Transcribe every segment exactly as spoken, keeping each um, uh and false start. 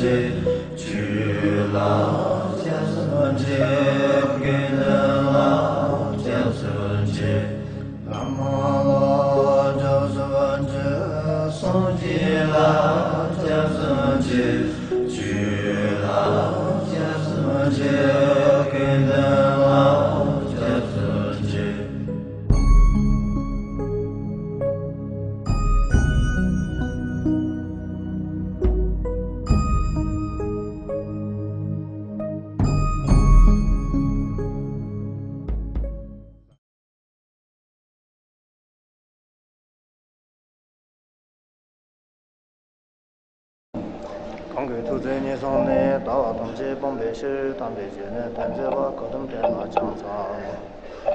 ཆོས་ལ་སྐྱབས་སུ་མཆི། དགེ་འདུན་ལ་སྐྱབས་སུ་མཆི། བླ་མ་ལ་སྐྱབས་སུ་མཆི། སངས་རྒྱས་ལ་སྐྱབས་སུ་མཆི། ཆོས་ལ་སྐྱབས་སུ་མཆི། དགེ་འདུན་ལ་སྐྱབས་སུ་མཆི། གང་གི་ཐུགས་བརྩེ་ཉེར་བཟུང་ནས། ལྟ་བ་ཐམས་ཅད་སྤོང་བའི་ཕྱིར། དམ་པའི་ཆོས་ནི་སྟོན་མཛད་པ། གོ་ཏམ་དེ་ལ་ཕྱག་འཚལ་ལོ།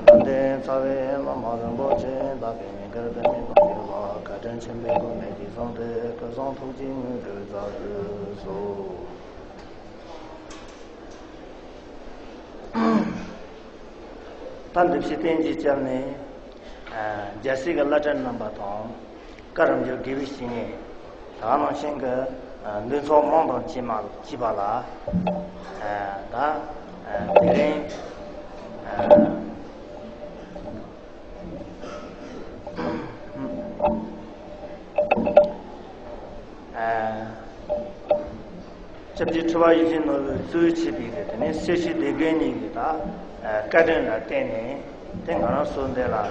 དད་ལྡན་རྩ་བའི་བླ་མ་རིན་པོ་ཆེ། བདག་གི་སྙིང་གར་པདྨའི་དཔལ་གྱི་ལྷ། བཀའ་དྲིན་ཆེན་པོའི་སྒོ་ནས་རྗེས་བཟུང་སྟེ། སྐུ་གསུང་ཐུགས་ཀྱི་དངོས་གྲུབ་སྩལ་དུ་གསོལ། ད་འདི་ཕྱི་རྟེན་གྱི་སྐྱབས་ནི། ཨ། རྒྱལ་སྲས་ཀྱི་བླ་བྲེ་རྣམ་པ་དང་། བཀའ་རམ་འབྱོར་དགེ་བའི་བཤེས་གཉེན། ད་ག་ནང་བཞིན་གྱི། ཨ། འདུས་ཚོགས་མང་དང་བཅས་མ་བཅས་པ་ལ། ཨ། ད། ཨ། དེ་རིང་། ཨ། ཨ། སྐྱབས་རྗེ་ཁྲི་པ་ཡིད་བཞིན་ནོར་བུས་གཙོས་བྱས་པའི་གི་དེ་ནས་སྲས་ཞི་བདེ་དགེ་གཉིས་ཀྱི་ད། ཨ། བཀའ་དྲིན་ལ་བརྟེན་ནས། དེ་ང་རང་ཚོ་འདི་ལ། ཨ།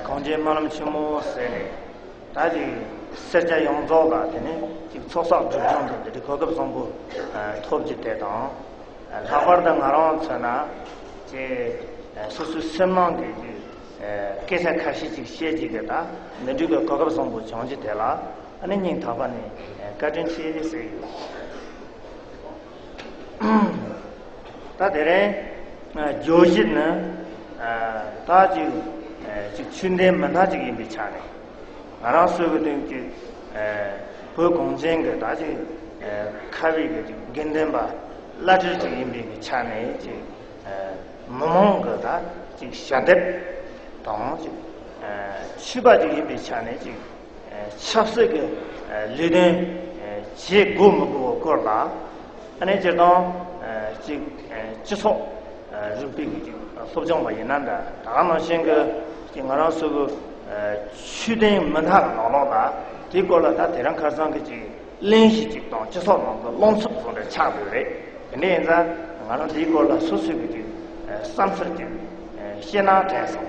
གངས་ཅན་སྨོན་ལམ་ཆེན་མོ་ཟེར་ནས། ད་ཅིག་སེར་སྐྱ་ཡོངས་རྫོགས་ལ་དེ་ནས་ཅིག་ཚོགས་བསགས་སྒྲིབ་སྦྱོང་དང་དེ་འདྲའི་གོ་སྐབས་བཟང་པོ། ཨ། ཐོབ་རྒྱུ་དེ་དང་། ཨ། ལྷག་པར་དུ་ང་རང་མཚོན་ན། ཅིག་ཨ། སོ་སོའི་སེམས་ནང་གི་ཅིག་ཨ། སྐད་ཆ་ཁ་ཤས་ཅིག་བཤད་ཅིག་གི་ད་འདི་འདྲའི་གི་གོ་སྐབས་བཟང་པོ་བྱུང་རྒྱུ་དེ་ལ། ཨ་ནི་སྙིང་ཐག་པ་ནས། ཨ། བཀའ་དྲིན་ཆེ་ཟེར་ཡོད། ད་དེ་རིང་། ཨ། བརྗོད་གཞི་ནི། ཨ། ད་ཅིག་ཨ། ཅིག་ཆོས་ལྡན་མི་སྣ་ཅིག་ཡིན་པའི་ཆ་ནས། ང་རང་ཚོའི་གི་སྟེང་གི། ཨ། བོད་གངས་ཅན་གྱི་ད་ཅིག་ཨ། ཁ་བའི་གི་ཅིག་དགེ་འདུན་པ་བླ་བྲེ་ཅིག་ཡིན་པའི་གི་ཆ་ནས་ཅིག་ཨ། མི་མང་གི་ད་ཅིག་ཞལ་འདེབས་དང་ཅིག་ཨ། ཆོས་པ་ཅིག་ཡིན་པའི་ཆ་ནས་ཅིག་ཨ། ཆབ་སྲིད་ཀྱི། ཨ། ལས་དོན། ཨ། བྱེད་དགོས་མི་དགོས་པའི་སྐོར་ལ། ཨ་ནི་སྤྱིར་བཏང་། ཨ། ཅིག་ཨ། སྤྱི་ཚོགས། ཨ། རིག་པའི་གི་ཅིག་སློབ་སྦྱོང་བ་ཡིན་ན་འདྲ། ད་ག་ནང་བཞིན་གྱི་ཅིག་ང་རང་ཚོ་གི། ཨ། ཆོས་ལྡན་མི་སྣ་གི་ནང་ལོགས་ལ་དེའི་སྐོར་ལ་ད་དེ་རིང་ཁ་སང་གི་ཅིག་གླེང་གཞི་ཅིག་དང་སྤྱི་ཚོགས་ནང་གི་རླུང་འཚུབ་བཟོ་འདྲ་ཆགས་ཡོད་རེད། དེ་འདྲ་ཡིན་ཙང་ང་རང་དེའི་སྐོར་ལ་སོ་སོའི་གི་ཅིག་ཨ། བསམ་ཚུལ་ཅིག་ཨ། བཤད་ན་དྲན་སོང་།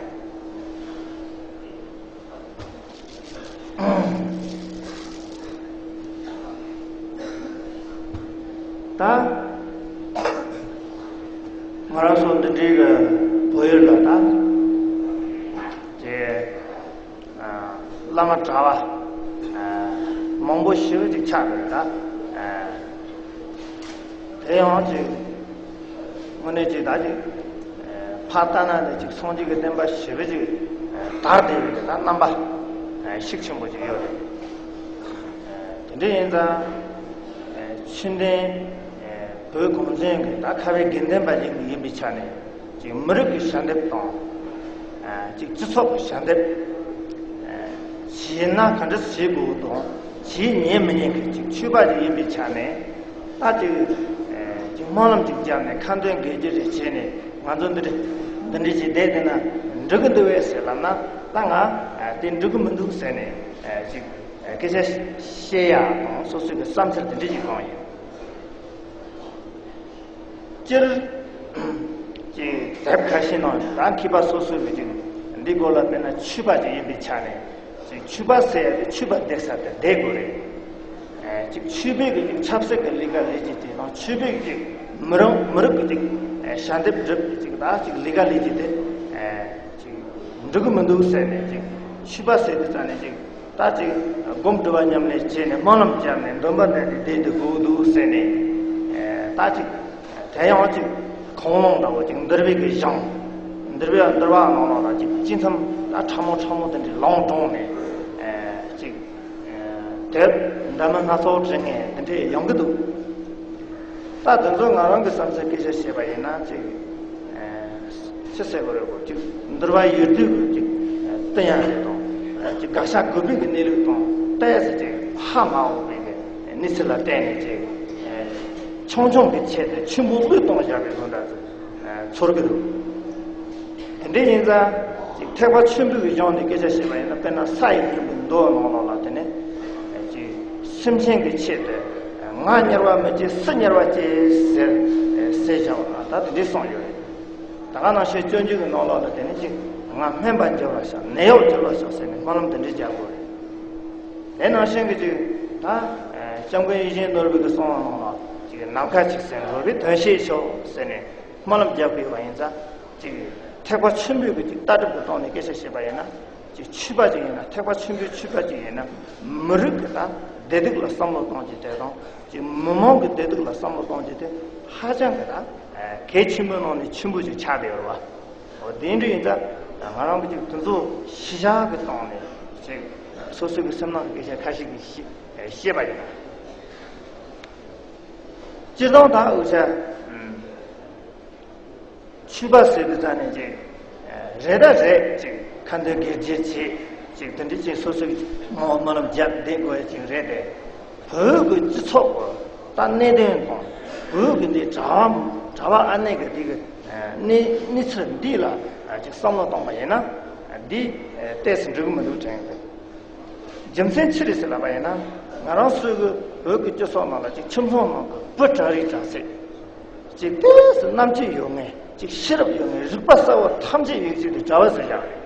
ད་ང་རང་ཚོ་འདི་འདྲའི་གི་བོད་ཡུལ་ལ་ད་ཅེ། ཨ། བླ་མ་གྲྭ་པ། ཨ། མང་པོ་ཞེ་པོ་ཅིག་ཆགས་འདུག་ད། ཨ། དེ་ཡང་ཅིག་དངོས་གནས་ཅིག་ད་ཅིག་ཨ། ཕར་ལྟ་ན་ནི་ཅིག་སངས་རྒྱས་ཀྱི་བསྟན་པ་ཞེ་པོ་ཅིག་ཨ། དར་བསྡད་ཡོད་ཀྱི་ད་རྣམ་པ། ཨ། ཤུགས་ཆེན་པོ་ཅིག་ཡོད་རེད། ཨ། དེ་འདྲ་ཡིན་ཙང་། ཨ། ཆོས་ལྡན། ཨ། བོད་གངས་ཅན་གྱི་ད་ཁ་བའི་དགེ་འདུན་པ་ཞིག་ཡིན་པའི་ཆ་ནས། ཅིག་མི་རིགས་ཀྱི་ཞལ་འདེབས་དང་། ཨ། ཅིག་སྤྱི་ཚོགས་ཀྱི་ཞལ་འདེབས། ཨ། བྱས་ན་ག་འདྲ་བྱེད་དགོས་དང་། བྱེད་ཉན་མི་ཉན་གྱི་ཅིག་ཆོས་པ་ཅིག་ཡིན་པའི་ཆ་ནས། ད་ཅིག་ཨ། ཅིག་སྨོན་ལམ་ཅིག་བརྒྱབ་ནས་ཁ་འདོན་དགེ་སྦྱོར་ཅིག་བྱས་ནས། ང་ཚོ་འདི་འདྲ་འདི་འདྲ་ཅིག་བསྡད་བསྡད་ན་འགྲིག་གི་འདུག་བས་ཟེར་ལབ་ན། ད་ང་ཨ། དེ་འགྲིག་གི་མི་འདུག་ཟེར་ནས། ཨ། ཅིག་ཨ། སྐད་ཆ་བཤད་ཡག་དང་སོ་སོའི་གི་བསམ་ཚུལ་འདི་འདྲ་ཅིག་གང་ཡིན། སྤྱིར་ཅིག་དེབ་ཁ་ཤས་ནང་ད་མཁས་པ་སོ་སོའི་གི་ཅིག་འདི་སྐོར་ལ་དཔེར་ན་ཆོས་པ་ཅིག་ཡིན་པའི་ཆ་ནས། ཅིག་ཆོས་པ་ཟེར་ཡ་དེ་ཆོས་པ་བསྡད་ས་དེར་བསྡད་དགོས་རེད། ཨ། ཅིག་ཆོས་པའི་གི་ཅིག་ཆབ་སྲིད་ཀྱི་ལས་ཀ་ལས་རྒྱུ་དེ་དང་། ཆོས་པའི་གི་ཅིག་མི་རང་མི་རིགས་ཀྱི་ཅིག་ཨ། ཞལ་འདེབས་སྒྲུབ་ཀྱི་ཅིག་ད་ཅིག་ལས་ཀ་ལས་རྒྱུ་དེ། ཨ། ཅིག་འགྲིག་གི་མི་འདུག་ཟེར་ནས། ཅིག་ཆོས་པ་ཟེར་དུས་ཙ་ནས་ཅིག་ད་ཅིག་སྒོམ་སྒྲུབ་པ་ཉམས་ལེན་བྱས་ནས་སྨོན་ལམ་བརྒྱབ་ནས་འདོན་པ་འདོན་ནས་བསྡད་དུ་དགོས་འདུག་ཟེར་ནས། ཨ། ད་ཅིག་དེ་ཡང་ཅིག་ཁོང་ལུང་འདྲ་བོ་ཅིག་འདུལ་བའི་གི་གཞུང་། འདུལ་བའི་འདུལ་བ་ནང་ལོགས་ལ་ཅིག་ཅི་འཚམ་ད་ཕྲ་མོ་ཕྲ་མོ་དེ་འདྲའི་ལུང་དྲངས་ནས། ཨ། ཅིག་ཨ། དེབ་འདྲ་མིན་སྣ་ཚོགས་བྲིས་མཁན་དེ་འདྲས་ཡོང་གི་འདུག་ད་དེ་ཚོ་ང་རང་གི་བསམ་ཚུལ་སྐད་ཆ་བཤད་པ་ཡིན་ན་ཅིག་ཨ། ཅི་ཟེར་དགོས་རེད་གོ། ཅིག་འདུལ་བ་ཡོད་དུས་ཀྱི་ཅིག་ཨ། བསྟན་ཡག་རེད་དང་། ཅིག་དགག་བྱ་དགོས་པའི་གི་གནས་ལུགས་དང་ཏོག་ཙམ་ཅིག་ཧ་མ་གོ་བའི་གི་གནས་ཚུལ་ལ་བརྟེན་ནས་ཅིག་ཨ། ཆུང་ཆུང་གི་ཆེད་དུ་ཆེན་པོ་བློས་གཏོང་བཞག་པའི་བཟོ་འདྲ་ཚོར་གྱི་འདུག་དེ་འདྲ་ཡིན་ཙང་ཅིག་ཐེག་པ་ཆེན་པོའི་གཞུང་ནས་སྐད་ཆ་བཤད་པ་ཡིན་ན། དཔེར་ན་ས་ཡི་འབྲུ་བའི་མདོ་ནང་ལོགས་ལ་དེ་ནས་ཅིག་སེམས་ཅན་གྱི་ཆེད་དུ་ང་དམྱལ་བར་མི་བྱེད་སུ་དམྱལ་བར་སྐྱེ་ཟེར་ཟེར་བཞག་པ་ད་དེ་འདྲའི་གསུངས་ཡོད་རེད། ད་ག་ནང་བཞིན་སྤྱོད་འཇུག་གི་ནང་ལོགས་ལ་དེ་ནས་ཅིག་ང་སྨན་པར་འགྱུར་བར་ཤོག་ནད་གཡོག་འགྱུར་བར་ཤོག་ཟེར་ནས་སྨོན་ལམ་དེ་འདྲའི་རྒྱག་དགོས་རེད། དེ་ནང་བཞིན་གྱི་ཅིག་ད་སྐྱབས་མགོན་ཡིད་བཞིན་ནོར་བུ་གི་གསུང་བ་ནང་ལ་ཅིག་ནམ་མཁའ་ཅིག་སེང་འགྲོ་བའི་དོན་ཤེས་ཤོག་ཟེར་ནས་སྨོན་ལམ་རྒྱག་དགོས་པ་ཡིན་ཙང་། ཅིག་ཐེག་པ་ཆེན་པོའི་གི་ཅིག་ལྟ་གྲུབ་ཀྱི་སྟེང་ནས་སྐད་ཆ་བཤད་པ་ཡིན་ན། ཅིག་ཆོས་པ་ཅིག་ཡིན་ན། ཐེག་པ་ཆེན་པོའི་ཆོས་པ་ཅིག་ཡིན་ན། མི་རིགས་ཀྱི་ད་བདེ་སྡུག་ལ་བསམ་བློ་གཏོང་རྒྱུ་དེ་དང་། ཅིག་མི་མང་གི་བདེ་སྡུག་ལ་བསམ་བློ་གཏོང་རྒྱུ་དེ་ཧ་ཅང་གི་ད་གལ་ཆེན་པོའི་ནང་ནས་ཆེན་པོ་ཅིག་ཆགས་བསྡད་ཡོད་རེད་བ། འོ་དེ་འདྲ་ཡིན་ཙང་ང་རང་གི་ཅིག་དེ་ཚོ་ཤེས་བྱ་གི་སྟེང་ནས་ཅིག་སོ་སོ་གི་སེམས་ནང་གི་སྐད་ཆ་ཁ་ཤས་ཀྱི་བཤད་བཤད་པ་ཡིན། སྤྱིར་བཏང་ད་འུ་ཅག་ཆོས་པ་ཟེར་དུས་ཙམ་ནས་ཅིག་རེད་ད་རེད། ཅིག་ཁ་འདོན་སྒེར་གྱི་བྱེད། ཅིག་དེ་འདྲ་ཅིག་སོ་སོའི་ངོ་སྨོན་ལམ་རྒྱབ་བསྡད་དགོས་ཡ་ཅིག་རེད་དེ། བོད་ཀྱི་སྤྱི་ཚོགས་ཀྱི་ད་གནད་དོན་དང་། བོད་ཀྱི་འདི་གྲྭ་བ་གྲྭ་བ་ཨ་ནེ་གི་འདི་གི་གནས་གནས་ཚུལ་འདི་ལ་ཅིག་བསམ་བློ་གཏོང་བ་ཡིན་ན། འདི་ཏོག་ཙམ་འགྲིག་གི་མི་འདུག་དྲན་གི་འདུག་རྒྱུ་མཚན་ཅི་རེད་ཟེར་ལབ་པ་ཡིན་ན། ང་རང་ཚོའི་གི་བོད་ཀྱི་སྤྱི་ཚོགས་ནང་ལ་ཅིག་ཁྱིམ་ཚང་ནང་གི་བུ་དྲག་རིགས་དྲག་ཚད། ཅིག་ཏོག་ཙམ་རྣམ་དཔྱོད་ཡོད་མཁན། ཅིག་ཤེས་རབ་ཡོད་མཁན། རིག་པ་གསལ་བོ་ཐམས་ཅད་ཡོད་ཅིག་དེ་གྲྭ་བ་ཟེར་བཞག་རེད།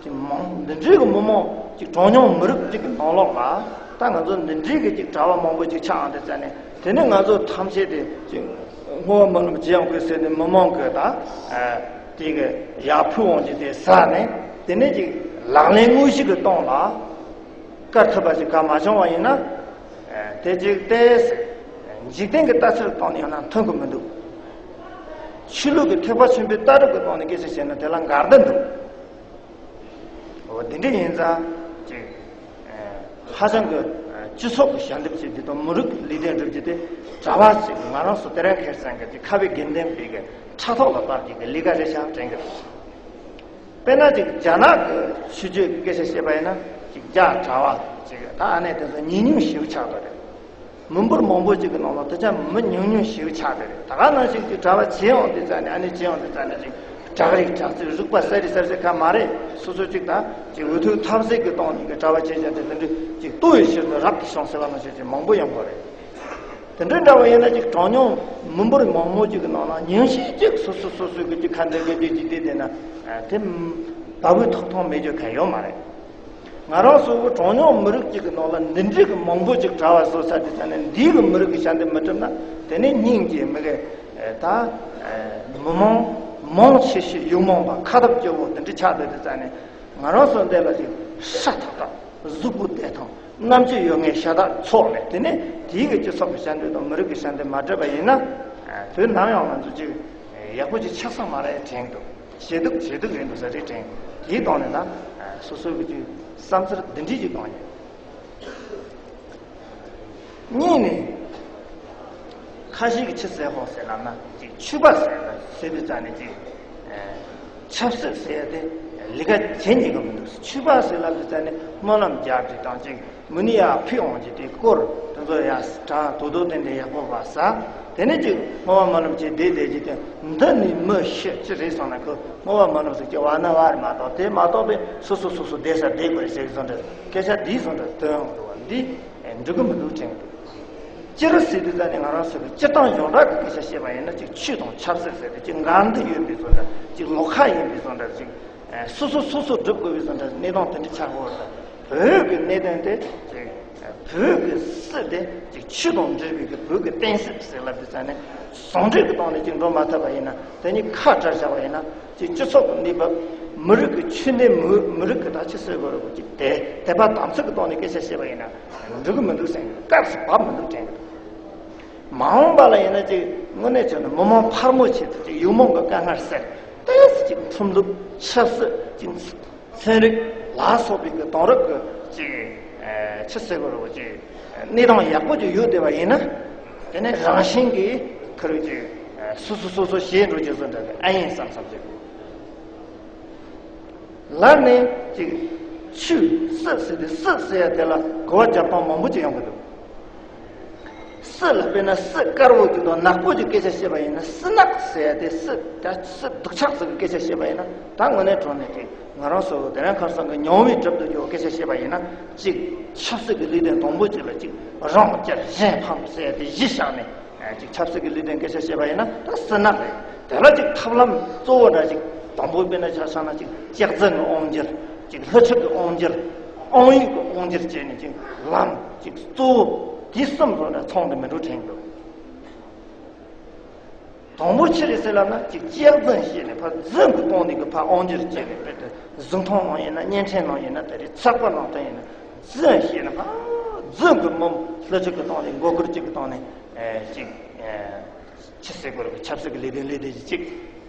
ཅིག་མང་འདི་འདྲའི་གི་མི་མང་ཅིག་གྲངས་ཉུང་མི་རིགས་ཅིག་གི་ནང་ལོགས་ལ། ད་ང་ཚོ་འདི་འདྲའི་གི་ཅིག་གྲྭ་བ་མང་པོ་ཅིག་ཆགས་འོང་དུས་ཙམ་ནས། དེ་ནས་ང་ཚོ་ཐམས་ཅད་དེ་ཅིག་བསྔོ་བ་སྨོན་ལམ་བྱེད་ཡོང་དགོས་ཟེར་ནས། མི་མང་གི་ད་དེ་གི་ཡར་ཕུལ་འོང་རྒྱུ་དེ་ཟ་ནས། དེ་ནས་ཅིག་ལག་ལེན་དངོས་གཞི་གི་སྟེང་ལ་བཀར་ཐུབ་པ་ཅིག་ག་མ་བྱུང་བ་ཡིན་ན། དེ་ཅིག་ཏོག་ཙམ་འཇིག་རྟེན་གྱི་ལྟ་ཚུལ་སྟེང་ནས་ཡང་ན་མཐུན་གི་མི་འདུག་ཆོས་ལུགས་ཀྱི་ཐེག་པ་ཆེན་པོའི་ལྟ་གྲུབ་ཀྱི་སྟེང་ནས་སྐད་ཆ་བཤད་ན་དེ་ལ་འགལ་ཟླ་འདུག་འོ་དེ་འདྲ་ཡིན་ཙང་ཅིག་ཧ་ཅང་གི་སྤྱི་ཚོགས་ཀྱི་ཞལ་འདེབས་བྱེད་རྒྱུ་དང་། མི་རིགས་ཀྱི་ལས་དོན་སྒྲུབ་རྒྱུ་དེ་གྲྭ་བ་ཅིག་ང་རང་ཚོ་དེ་རིང་ཁ་སང་གི་ཅིག་ཁ་བའི་དགེ་ལྡན་པའི་གི་ཕྲག་ཐོག་ལ་བབས་ཀྱི་གི་ལས་ཀ་རེད་ཤག་དྲན་གི་འདུག་དཔེར་ན་ཅིག་རྒྱ་ནག་གི་ཆོས་བརྒྱུད་ཀྱི་སྐད་ཆ་བཤད་པ་ཡིན་ན། ཅིག་རྒྱ་གྲྭ་བ་ཅིག་ད་ཨ་ནེ་དེ་ཚོ་ཉུང་ཉུང་ཞེ་པོ་ཆགས་པ་རེད། མི་འབོར་མང་པོ་ཅིག་གི་ནང་ལ་དེ་ཅང་མི་ཉུང་ཉུང་ཞེ་པོ་ཆགས་པ་རེད། ད་ག་ནང་བཞིན་གྱི་གྲྭ་བ་བྱེད་ཡོང་དུས་ཙམ་ནས། ཨ་ནེ་བྱེད་ཡོང་དུས་ཙམ་ནས་ཅིག་དྲག་རིགས་དྲག་རྩལ་རིག་པ་གསལ་རིགས་གསལ་རྩལ་ག་མ་རེད། སོ་སོ་ཅིག་ད་ཅིག་འུ་ཐུག་ཐབས་ཟད་ཀྱི་སྟེང་ནས་གི་གྲྭ་བ་བྱེད་བྱས་ཏེ། དེ་འདྲ་ཅིག་ལྟོ་ཡི་ཕྱིར་དུ་རབ་ཏུ་བྱུང་ཟེར་བ་ནང་བཞིན་ཅིག་མང་པོ་ཡོང་གི་རེད། དེ་འདྲ་འདྲ་བ་ཡིན་ན་ཅིག་གྲངས་ཉུང་མི་འབོར་མང་པོ་ཅིག་གི་ནང་ན་ཉུང་ཤས་ཅིག་སོ་སོ་སོ་སོའི་གི་ཅིག་ཁ་འདོན་གི་དེ་ཅིག་དེ་བསྡད་ན། དེ་བ་སྤུའི་ཐོག་ཐོག་མེད་རྒྱུ་གང་ཡོད་མ་རེད། ང་རང་ཚོ་གི་གྲངས་ཉུང་མི་རིགས་ཅིག་གི་ནང་ལ་འདི་འདྲའི་གི་མང་པོ་ཅིག་གྲྭ་བ་བཟོ་ཚར་དུས་ཙམ་ནས། འདིའི་གི་མི་རིགས་ཀྱི་ཞལ་འདེབས་མི་འགྲུབ་ན། དེ་ནས་སྙིང་རྗེ་མི་དགེ་ད་མི་མང་མང་ཆེ་ཤོས་ཡུག་མང་བ་ཁ་སྟབས་སྐྱོ་བོ་དེ་འདྲ་ཆགས་བསྡད་དུས་ཙམ་ནས། ང་རང་ཚོ་འདི་ལ་ཅིག་ཧྲ་ཐག་ཐག་གཟུགས་པོ་བདེ་ཐང་རྣམ་དཔྱོད་ཡོད་མཁན་ཤ་སྟག་ཚོགས་ནས། དེ་ནས་དེའི་གི་སྤྱི་ཚོགས་ཀྱི་ཞལ་འདེབས་དང་མི་རིགས་ཀྱི་ཞལ་འདེབས་མ་སྤྲད་པ་ཡིན་ན། བོད་ནམ་ཡང་ང་ཚོ་ཅིག་ཡག་པོ་ཅིག་ཆགས་ས་མ་རེད་དྲན་འདུག་ཞེ་སྡུག་ཞེ་སྡུག་རེད་འདུག་ས་རེད་དྲན། དེའི་ཐོག་ནས་ད་སོ་སོའི་གི་ཅིག་བསམ་ཚུལ་འདི་འདྲ་ཅིག་གཏོང་ཡིན། གཉིས་ནས། ཁ་ཤས་ཀྱིས་ཅི་ཟེར་ཧོ་ཟེར་ལབ་ན། ཅིག་ཆོས་པ་ཟེར་ཟེར་དུས་ཙམ་ནས་ཅིག་ཆབ་སྲིད་ཟེར་ཡ་དེ་ལས་ཀ་བྱེད་ཉན་གི་མི་འདུག་ཆོས་པ་ཟེར་ལབ་དུས་ཙམ་ནས་སྨོན་ལམ་རྒྱག་རྒྱུ་དང་། ཅིག་མི་ནི་ཡར་ཕུད་འོང་རྒྱུ་དེ་སྐོར་དེ་ཚོ་ཡར་དྲ་དོ་དོ་ཏན་ཏན་ཡག་པོ་བ་ཟ། དེ་ནས་ཅིག་བསྔོ་བ་སྨོན་ལམ་བྱེད་བསྡད་བསྡད་རྒྱུ་དེ། འདི་ནི་མི་ཤི་ཅི་རེད་སོང་ན། ཁོ་བསྔོ་བ་སྨོན་ལམ་ཟེར་གྱི་བ་ན་བ་རེད་མ་གཏོགས། དེ་མ་གཏོགས་པའི་སོ་སོ་སོ་སོ་བསྡད་ས་བསྡད་དགོས་རེད་ཟེར་གི་བཟོ་འདྲ། སྐད་ཆ་འདིའི་བཟོ་འདྲ་སྟོན་འོང་འདུག་བ། འདི་འགྲིག་གི་མི་འདུག་དྲན་གི་འདུག་སྤྱིར་ཟེར་དུས་ཙམ་ནས་ང་རང་ཚོ་གི་སྤྱིར་བཏང་ཡོངས་གྲགས་ཀྱི་སྐད་ཆ་བཤད་པ་ཡིན་ན། ཅིག་ཆོས་དང་ཆབ་སྲིད་ཟེར་ཏེ་ཅིག་འགལ་འདུ་ཡོད་པའི་བཟོ་འདྲ། ཅིག་ལོགས་ཁ་ཡིན་པའི་བཟོ་འདྲ། ཅིག་སོ་སོ་སོ་སོ་སྒྲུབ་དགོས་པའི་བཟོ་འདྲ། གནས་སྟངས་དེ་འདྲ་ཆགས་ཡོད་རེད། བོད་ཀྱི་གནད་དོན་དེ་ཅིག་བོད་ཀྱི་སྲིད་དེ་ཅིག་ཆོས་དང་འབྲེལ་བའི་གི་བོད་ཀྱི་བསྟན་སྲིད་ཟེར་ལབ་དུས་ཙམ་ནས། ཟུང་འབྲེལ་གྱི་སྟེང་ནས་ཅིག་འགྲོ་མ་ཐུབ་པ་ཡིན་ན། དེ་ནི་ཁ་བྲལ་བཞག་པ་ཡིན་ན། ཅིག་སྤྱི་ཚོགས་ཀྱི་གནས་བབ། མི་རིགས་ཀྱི་ཆོས་གནས། མི་མི་རིགས་ཀྱི་ད་ཅི་ཟེར་དགོས་རེད། ཅིག་དད་དད་པ་དམ་ཚིག་གི་སྟེང་ནས་སྐད་ཆ་བཤད་པ་ཡིན་ན་འགྲིག་གི་མི་འདུག་ཟེར། སྐབས་སུ་བབ་མི་འདུག་དྲན་གི་འདུག་མ་འོངས་པ་ལ་ཡིན་ན་ཅིག་དངོས་གནས་བྱས་ན་མི་མང་ཕལ་མོ་ཆེ་དེ་ཅིག་ཡུག་མོང་གི་དཀའ་ངལ་སེལ། ཏོག་ཙམ་ཅིག་ཁྲིམས་ལུགས། ཆབ་སྲིད། ཅིག་ཚན་རིག་ལ་སོགས་པའི་གི་དེང་རབས་ཀྱི་ཅིག་ཨ་ཆི་ཟེར་དགོས་རེད། ཅིག་གནས་སྟངས་ཡག་པོ་ཅིག་ཡོད་བསྡད་པ་ཡིན་ན། དེ་ནས་རང་བཞིན་གྱིས་ཁ་རུ་ཅིག་ཨ་སོ་སོ་སོ་སོ་བྱེད་འགྲོ་རྒྱུ་བཟོ་འདྲ་གི་ཨ་ཡིན་བསམ་བསམ་བྱེད་དགོས། ལར་ནས་ཅིག་ཆོས་སྲིད་ཟེར་ཏེ། སྲིད་ཟེར་ཡ་དེ་ལ་གོ་བ་རྒྱབ་སྟངས་མང་པོ་ཅིག་ཡོང་གི་འདུག་སྲི་ལ་དཔེར་ན་སྲི་དཀར་པོ་ཅིག་དང་ནག་པོ་ཅིག་སྐད་ཆ་བཤད་པ་ཡིན་ན། སྲི་ནག་ཟེར་ཏེ་སྲི་ད་སྲི་སྡུག་ཆགས་ཟེར་གི་སྐད་ཆ་བཤད་པ་ཡིན་ན། ད་དངོས་གནས་དྲང་གནས་ཀྱི་ང་རང་ཚོ་དེ་རིང་ཁ་སང་གི་མྱོང་བའི་གྲུབ་ཏུ་གྱུར་སྐད་ཆ་བཤད་པ་ཡིན་ན། ཅིག་ཆབ་སྲིད་ཀྱི་ལས་དོན་དང་པོ་ཅིག་ལ་ཅིག་རང་བཅར་གཞན་ཕམ་ཟེར་ཏེ་གཞི་བཞག་ནས། ཅིག་ཆབ་སྲིད་ཀྱི་ལས་དོན་སྐད་ཆ་བཤད་པ་ཡིན་ན་ད་སྲི་ནག་རེད། དེ་ལ་ཅིག་ཐབས་ལམ་གཙོ་བོ་འདྲ་ཅིག་དང་པོ་དཔེར་ན་ཆ་བཞག་ན་ཅིག་སྐྱག་རྫུན་གྱི་དབང་སྒྱུར། ཅིག་སླུ་ཁྲིད་ཀྱི་དབང་སྒྱུར། དབང་ཡིག་གི་དབང་སྒྱུར་བྱས་ནས་ཅིག་ལམ་ཅིག་གཙོ་བོ་དེ་གསུམ་རོ་ལ་ཚང་དུ་མི་འགྲོ་དྲན་འདུག་དང་པོ་ཅི་རེད་ཟེར་ལབ་ན། ཅིག་སྐྱག་རྫུན་བཤད་ནས་ཕར་རྫུན་གྱི་སྟེང་ནས་གི་ཕར་དབང་སྒྱུར་བྱས་ནས། དཔེར་ན་གཟུགས་མཐོང་ནང་ཡིན་ན། བརྙན་འཕྲིན་ནང་ཡིན་ན། དེ་རིང་ཚགས་པར་ནང་དུ་ཡིན་ན། རྫུན་བཤད་ནས་ཕར་རྫུན་གྱི་མི་སླུ་ཁྲིད་ཀྱི་སྟེང་ནས། མགོ་སྐོར་གཅིག་གི་སྟེང་ནས། ཨེ་ཅིག་ཨེ་ཅི་ཟེར་དགོས་རེད། ཆབ་སྲིད་ཀྱི་ལས་དོན་ལས་དེ་གཅིག་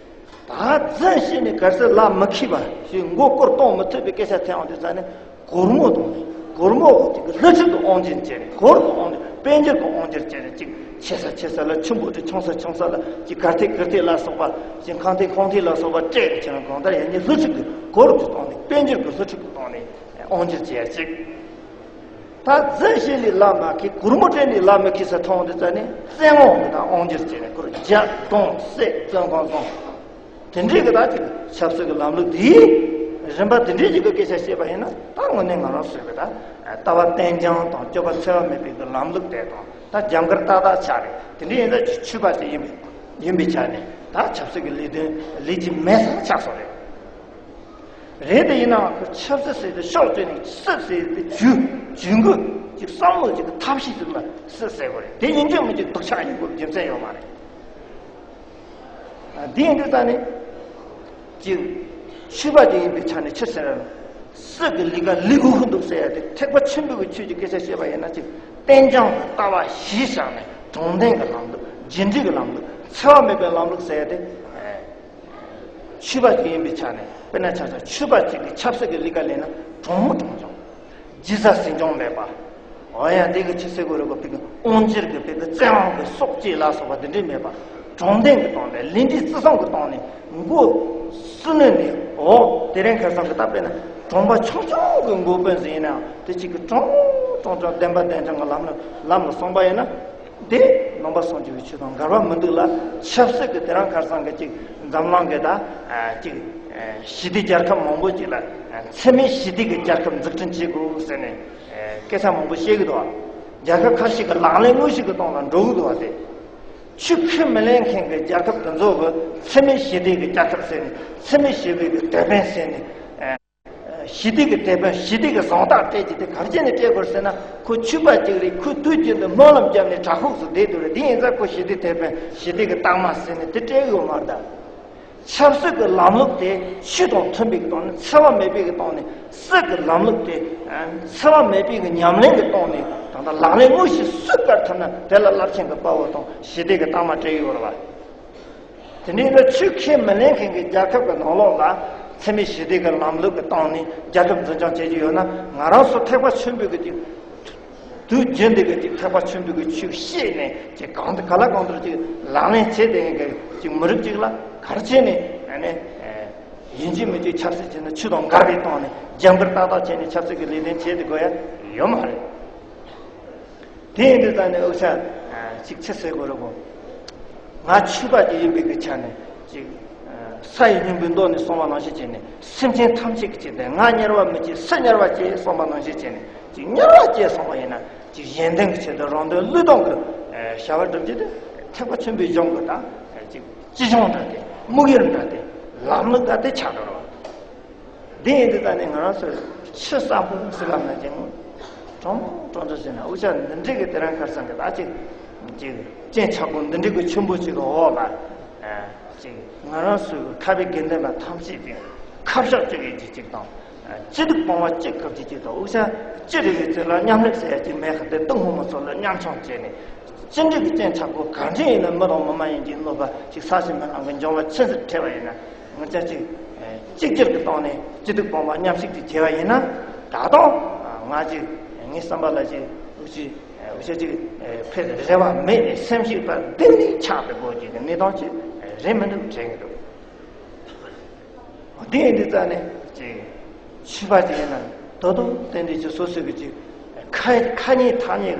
ད་རྫུན་བཤད་ནས་གལ་སྲིད་ལག་མི་འཁེལ་བ་ཞིག་མགོ་སྐོར་གཏོང་མི་ཐུབ་པའི་སྐད་ཆ་ཐོན་ཡོང་དུས་ཙ་ནས། སྒོར་མོ་དང་ནི་སྒོར་མོ་ཅིག་གི་སླུ་ཁྲིད་ཀྱི་དབང་སྒྱུར་བྱས་ནས། སྒོར་གྱི་དབང་སྒྱུར། དཔལ་འབྱོར་གྱི་དབང་སྒྱུར་བྱས་ནས། ཅིག་ཆེ་ས་ཆེ་ས་ལ། ཆེན་པོ་དང་ཆུང་ས་ཆུང་ས་ལ། ཅིག་གར་ཐིག་གུར་ཐིག་ལ་སོགས་པ། ཅིག་ཁང་ཐིག་ཁང་ཐིག་ལ་སོགས་པ་སྤྲད་བྱས་ན། གང་ལྟར་ཡང་ནི་སླུ་ཁྲིད་ཀྱི་སྒོར་གྱི་སྟེང་ནས། དཔལ་འབྱོར་གྱི་སླུ་ཁྲིད་ཀྱི་སྟེང་ནས་དབང་སྒྱུར་བྱས་ཡ་ཅིག་ད་རྫུན་བཤད་ནས་ལག་མ་འཁེལ། སྒོར་མོ་སྤྲད་ནས་ལག་མི་འཁེལ་ས་མཐོང་དུས་ཙ་ནས། བཙན་དབང་གི་དང་དབང་སྒྱུར་བྱས་ནས། ཁོར་རྒྱ་གདོང་གསེར་བཙོན་ཁང་སོང་། དེ་འདྲའི་གི་ད་ཅིག་ཆབ་སྲིད་ཀྱི་ལམ་ལུགས་དེའི་རིམ་པ་དེ་འདྲའི་ཅིག་གི་སྐད་ཆ་བཤད་པ་ཡིན་ན། ད་དངོས་གནས་ང་རང་ཚོའི་གི་ད་ལྟ་བ་གཏན་འཇགས་དང་སྤྱོད་པ་འཚེ་བ་མེད་པའི་གི་ལམ་ལུགས་དེ་དང་། ད་རྒྱབ་འགལ་ཏག་ཏག་ཆགས་རེད། དེ་འདྲ་ཡིན་ཙང་ཅིག་ཆོས་པ་ཅིག་ཡིན་པའི་ཡིན་པའི་ཆ་ནས་ད་ཆབ་སྲིད་ཀྱི་ལས་དོན་ལས་ཀྱི་མེད་ས་ཆགས་སོང་རེད། རེད་དེ་ཡིན་ནའང་ཁོ་ཆབ་སྲིད་ཟེར་དེ་ཕྱོགས་གཅིག་ནས་སྲིད་ཟེར་དེ་ཇུས་ཇུས་འགོད་ཅིག་བསམ་བློ་ཅིག་གི་ཐབས་ཤེས་ཟེར་ན་སྲིད་ཟེར་དགོས་རེད། དེ་ཡིན་རྒྱུ་མིན་རྒྱུ་སྡུག་ཆགས་ཡིན་དགོས་རྒྱུ་མཚན་ཡོད་མ་རེད། ཨ། འདི་ཡིན་དུས་ཙ་ནས་ཅིག་ཆོས་པ་ཅིག་ཡིན་པའི་ཆ་ནས་ཆི་ཟེར་ན། སྲིད་ཀྱི་ལས་ཀ་ལས་དགོས་ཀྱི་འདུག་ཟེར་ཡ་དེ་ཐེག་པ་ཆེན་པོའི་གི་ཆོས་ཀྱི་སྐད་ཆ་བཤད་པ་ཡིན་ན། ཅིག་གཏན་འཇགས་ཀྱི་ལྟ་བ་གཞི་བཞག་ནས་དྲང་བདེན་གྱི་ལམ་ལུགས། རྒྱུ་འབྲས་ཀྱི་ལམ་ལུགས། འཚེ་བ་མེད་པའི་ལམ་ལུགས་ཟེར་ཡ་དེ། ཨ། ཆོས་པ་ཅིག་ཡིན་པའི་ཆ་ནས། དཔེར་ན་ཆ་བཞག་ཆོས་པ་ཅིག་གིས་ཆབ་སྲིད་ཀྱི་ལས་ཀ་ལས་ན་དྲང་མོ་དྲང་རྐྱང་། རྒྱུ་ཟ་ཟིང་ཆུང་མེད་པ། འོ་ཡ། འདི་གི་ཆི་ཟེར་དགོས་རེད་གོ། ཕ་གི་དབང་སྒྱུར་གྱི་ཕ་གི་བཙན་དབང་གི་སྲོག་གཅོད་ལ་སོགས་པ་འདི་འདྲའི་མེད་པ། དྲང་བདེན་གྱི་སྟེང་ནས། ལས་འབྲས་བརྩི་སྲུང་གི་སྟེང་ནས་མགོ་སུ་ནས་ནས། འོ། དེ་རིང་ཁ་སང་གི་ད་དཔེར་ན་གྲོང་པ་ཆུང་ཆུང་གི་འགོ་དཔོན་ཟིག་ཡིན་ནའང་། དེ་གཅིག་གི་དྲང་དྲང་དྲང་བདེན་པ་བདེན་དྲང་གི་ལམ་ལ་ལམ་ལ་སོང་པ་ཡིན་ན། དེ་ནང་པ་སངས་རྒྱས་པའི་ཆོས་དང་འགལ་བ་མི་འདུག་ལ། ཆབ་སྲིད་ཀྱི་དེ་རིང་ཁ་སང་གི་ཅིག་འཛམ་གླིང་གི་ད་ཅིག་ཞི་བདེ་རྒྱལ་ཁབ་མང་པོ་ཅིག་ལ་འཚེ་མེད་ཞི་བདེ་གི་རྒྱལ་ཁབ་འཛུགས་སྐྲུན་བྱེད་དགོས་ཟེར་ནས་སྐད་ཆ་མང་པོ་བཤད་གི་འདུག་བ། རྒྱལ་ཁབ་ཁ་ཤས་ཀྱི་ལག་ལེན་དངོས་གཞི་གི་སྟེང་ལ་འགྲོ་གི་འདུག་བ། དེ་ཆོས་ཁས་མི་ལེན་མཁན་གྱི་རྒྱལ་ཁབ་དེ་ཚོ་གི་འཚེ་མེད་ཞི་བདེ་གི་རྒྱལ་ཁབ་ཟེར་ནས། འཚེ་མེད་ཞི་བའི་གི་དེད་དཔོན་ཟེར་ནས། ཞི་བདེ་གི་དེད་དཔོན། ཞི་བདེ་གི་གཟེངས་རྟགས་སྤྲད་རྒྱུ་དེ་ག་རེ་བྱས་ནས་སྤྲད་དགོས་ཟེར་ན། ཁོ་ཆོས་པ་གཅིག་རེད། ཁོས་དུས་རྒྱུན་དུ་སྨོན་ལམ་བརྒྱབ་ནས་བྲག་ཕུག་སུ་བསྡད་འདུག་རེད། དེ་ཡིན་ཙང་ཁོ་ཞི་བདེ་དེད་དཔོན། ཞི་བདེ་གི་རྟགས་མ་ཟེར་ནས་དེ་སྤྲད་ཡོད་མ་རེད་ད། ཆབ་སྲིད་ཀྱི་ལམ་ལུགས་དེ་ཆོས་དང་མཐུན་པའི་གི་སྟེང་ནས། འཚེ་བ་མེད་པའི་གི་སྟེང་ནས། སྲིད་ཀྱི་ལམ་ལུགས་དེ་འཚེ་བ་མེད་པའི་གི་ཉམས་ལེན་གྱི་སྟེང་ནས། ད་ལྟ་ལག་ལེན་དངོས་གཞི་སུས་བཀར་ཐུབ་ན་དེ་ལ་རླབས་ཆེན་གྱི་དཔའ་བོ་དང་ཞི་བདེ་གི་རྟགས་མ་སྤྲད་ཡོད་རེད་བ། དེ་འདྲའི་ལ་ཆོས་ཁས་མི་ལེན་མཁན་གྱི་རྒྱལ་ཁབ་ཀྱི་ནང་ལོགས་ལ་འཚེ་མེད་ཞི་བདེ་གི་ལམ་ལུགས་ཀྱི་སྟེང་ནས་རྒྱལ་ཁབ་འཛིན་སྐྱོང་བྱེད་ཀྱི་ཡོད་ན། ང་རང་ཚོ་ཐེག་པ་ཆེན་པོའི་གི་དུས་རྒྱུན་འདི་གི་ཅིག་ཐེག་པ་ཆེན་པོའི་གི་ཆོས་བཤད་ནས་ཅིག་གང་དུ་ག་ལ་གང་འདྲ་ཅིག་ལག་ལེན་བྱེད་བསྡད་མཁན་གྱི་ཅིག་མི་རིགས་ཅིག་ལ་ག་རེ་བྱས་ནས་ཨ་ནི་ཡིན་གཅིག་མིན་གཅིག་ཆབ་སྲིད་བྱས་ན་ཆོས་དང་འགལ་བའི་སྟེང་ནས་རྒྱབ་འགལ་ཏག་ཏག་བྱས་ནས་ཆབ་སྲིད་ཀྱི་ལས་དོན་བྱེད་དེ་དགོས་ཡ་ཡོད་མ་རེད། དེ་ཡིན་དུས་ཙང་ནས་འུ་ཅག་ཅིག་ཆི་ཟེར་དགོས་རེད་གོ། ང་ཆོས་པ་ཅིག་ཡིན་པའི་གི་ཆ་ནས་ཅིག་ས་ཡི་སྙིང་པོའི་མདོ་ནས་གསུངས་པ་ནང་བཞིན་བྱས་ནས། སེམས་ཅན་ཐམས་ཅད་ཀྱི་ཆེད་དུ་ང་དམྱལ་བ་མི་སྐྱེ་སུ་དམྱལ་བ་སྐྱེ་གསུངས་པ་ནང་བཞིན་བྱས་ནས་ཅིག་དམྱལ་བ་སྐྱེ་སོང་བ་ཡིན་ན། ཅིག་གཞན་དོན་གྱི་ཆེད་དུ་རང་དོན་བློས་གཏོང་གི་བྱ་བ་སྒྲུབ་རྒྱུ་དེ་ཐེག་པ་ཆེན་པོའི་གཞུང་གི་ད་ཅིག་སྤྱི་གཞུང་འདྲ་སྟེ། དམིགས་ཡུལ་འདྲ་སྟེ། ལམ་ལུགས་འདྲ་སྟེ་ཆགས་འགྲོ་རོགས། འདི་ཡིན་དུས་ད་ནི་ང་རང་ཚོས་ཆོས་བཟང་པོ་ཟེར་ལབ་ན་ཅིག་དྲང་མོ་དྲང་དྲང་བྱས་ན། འུ་ཅག་འདི་འདྲའི་གི་དེ་རིང་ཁ་སང་གི་ད་ཅིག་ཅིག་སྤྱན་ཆབ་གོ་འདི་འདྲའི་གི་ཆེན་པོ་ཅིག་གི་འོག་ལ་ཅིག་ང་རང་ཚོའི་གི་ཁ་བའི་དགེ་འདུན་པ་ཐམས་ཅད་ཀྱི་ཁ་བཤད་ཅིག་ཡིན་གྱི་ཅིག་དང་། སྐྱིད་སྡུག་སྤང་བ་གཅིག་གི་ཅིག་ཅིག་དང་། འུ་ཅག་སྤྱི་རེ་བའི་ཚེ་ལ་མཉམ་ལེབ་ཟེར་ཡ་ཅིག་མེད་ཁ་དེ་ཏུང་ཧོ་མ་ཚོ་ལ་མཉམ་ཆུང་བྱས་ནས། ཅི་འདྲའི་གི་སྤྱན་ཆབ་གོ་ག་འདྲ་ཡིན་ན་མི་དང་མི་མ་ཡིན་གྱི་གནོད་པ་ཅིག་ས་ཞིང་མི་ལང་གི་འབྱུང་བ་ཆེན་ཟེར་ཁྲེལ་བ་ཡིན་ན། ང་ཅག་ཅིག་གཅིག་གྱུར་གྱི་སྟེང་ནས་སྐྱིད་སྡུག་སྤོང་བ་མཉམ་ཞུགས་ཀྱིས་བྱས་པ་ཡིན་ན། ད་དུང་ང་ཅིག་ངའི་བསམ་པ་ལ་ཅིག་འུ་ཅི་འུ་ཅག་ཅིག་ཕེ་རེ་བ་མེད་ནས་སེམས་ཤིག་པ་འདི་ནས་ཆགས་པའི་སྐོར་གྱི་གནས་སྟངས་ཅིག་རེད་མི་འདུག་དྲན་གྱི་འདུག་འདི་ཡིན་དུས་ཙང་ནས་ཅིག་ཆོས་པ་ཅིག་ཡིན་ན་ད་དུང་ཏན་ཏན་ཅིག་སོ་སོ་གི་ཅིག་ཁ་ཁ་ཉེས་ཐག་ཉེས་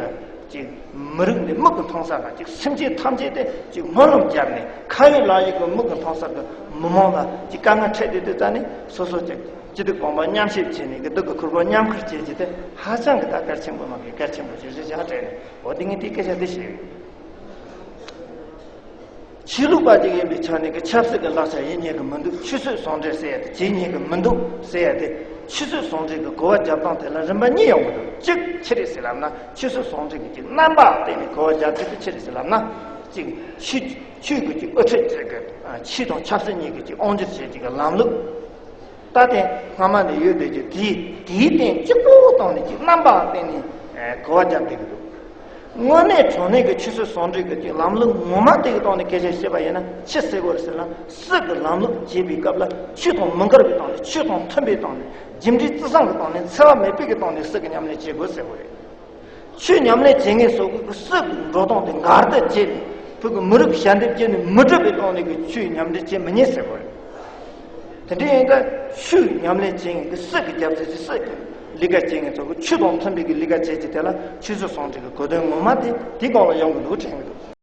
ཀྱི་ ཅིག་མི་རིགས་འདི་མིག་གིས་མཐོང་ས་ལ་ཅིག་སེམས་ཅན་ཐམས་ཅད་དེ་ཅིག་སྨོན་ལམ་བརྒྱབ་ནས། ཁ་ཡོད་ལག་ཡོད་ཀྱི་མིག་གིས་མཐོང་ས་གི་མི་མང་ལ་ཅིག་དཀའ་ངལ་འཕྲད་དེ། དེ་ཙ་ནས་སོ་སོ་ཅིག་སྐྱིད་སྡུག་ཕོངས་པ་མཉམ་བཤེར་བྱས་ནས་ཀྱི་སྡུག་གི་ཁུར་པོ་མཉམ་ཁུར་བྱེད་རྒྱུ་དེ་ཧ་ཅང་གི་ད་གལ་ཆེན་པོ་མ་གི་གལ་ཆེན་པོ་ཞིག་རེད་བཞག་དྲན་ནས། འོ་དེ་ངས་དེ་སྐད་ཆ་དེ་བཤད་ཡོད། ཆོས་ལུགས་པ་ཅིག་ཡིན་པའི་ཆ་ནས་ཀྱི་ཆབ་སྲིད་ཀྱི་ལག་ཆ་ཡིན་ཉན་གི་མི་འདུག་ཆོས་སྲིད་ཟུང་འབྲེལ་ཟེར་ཡ་དེ་བྱེད་ཉན་གི་མི་འདུག་ཟེར་ཡ་དེ། ཆོས་སྲིད་ཟུང་འབྲེལ་གྱི་གོ་བ་རྒྱབ་སྟངས་དེ་ལ་རིམ་པ་གཉིས་ཡོང་གི་འདུག་གཅིག་ཅི་རེད་ཟེར་ལབ་ན། ཆོས་སྲིད་ཟུང་འབྲེལ་གྱི་ཅིག་རྣམ་པ་བརྟེན་ནས་གོ་བ་རྒྱབ་རྒྱུ་དེ་ཅི་རེད་ཟེར་ལབ་ན། གཅིག་ཆོས་ཆོས་ཀྱི་ཅིག་དབུ་ཁྲིད་ཅིག་གི་ཆོས་དང་ཆབ་སྲིད་གཉིས་ཀྱི་ཅིག་དབང་སྒྱུར་བྱེད་ཅིག་གི་ལམ་ལུགས། ད་དེ་སྔ་མ་ནས་ཡོད་བསྡད་ཀྱི་དེའི་དེའི་སྟེང་གཅིག་པོ་བཏང་ནས་ཀྱི་རྣམ་པ་བརྟེན་ནས་ཨེ་གོ་བ་རྒྱབ་བསྡད་ཀྱི་འདུག་དངོས་གནས་དྲང་གནས་ཀྱི་ཆོས་སྲིད་ཟུང་འབྲེལ་གྱི་ཀྱི་ལམ་ལུགས་ངོ་མ་དེ་གི་སྟེང་ནས་སྐད་ཆ་བཤད་པ་ཡིན་ན། ཅི་ཟེར་དགོས་རེད་ཟེར་ན། སྲིད་ཀྱི་ལམ་ལུགས་བྱེད་པའི་སྐབས་ལ་ཆོས་དང་མི་འགལ་བའི་སྟེང་ནས། ཆོས་དང་མཐུན་པའི་སྟེང་ནས། རྒྱུ་འབྲས་བརྩི་སྲུང་གི་སྟེང་ནས། འཚེ་བ་མེད་པའི་གི་སྟེང་ནས་སྲིད་ཀྱི་ཉམས་ལེན་བྱེད་དགོས་ཟེར་དགོས་རེད། ཆོས་ཉམས་ལེན་བྱེད་མཁན་ཚོ་གི་སྲིད་ཀྱི་འགྲོ་སྟངས་དེ་འགལ་ཟླ་བྱས་ནས། བོད་ཀྱི་མི་རིགས་ཞལ་འདེབས་བྱས་ནས་མི་འགྲུབ་པའི་སྟེང་ནས་ཀྱི་ཆོས་ཉམས་ལེན་བྱེད་མི་ཉན་ཟེར་དགོས་རེད། དེ་འདྲ་ཡིན་ཙང་ཆོས་ཉམས་ལེན་བྱེད་མཁན་གྱི་སྲིད་ཀྱི་རྒྱབ་རྩེ་ཆེ། སྲིད་ཀྱི་ལས་ཀ་བྱེད་མཁན་ཚོ་གི་ཆོས་དང་མཐུན་པའི་གི་ལས་ཀ་བྱེད་ཀྱི་དེ་ལ་ཆོས་སྲིད་ཟུང་འབྲེལ་གྱི་གོ་དོན་ངོ་མ་དེ་དེའི་སྒང་ལ་ཡོང་གི་འདུག་དྲན་གི་འདུག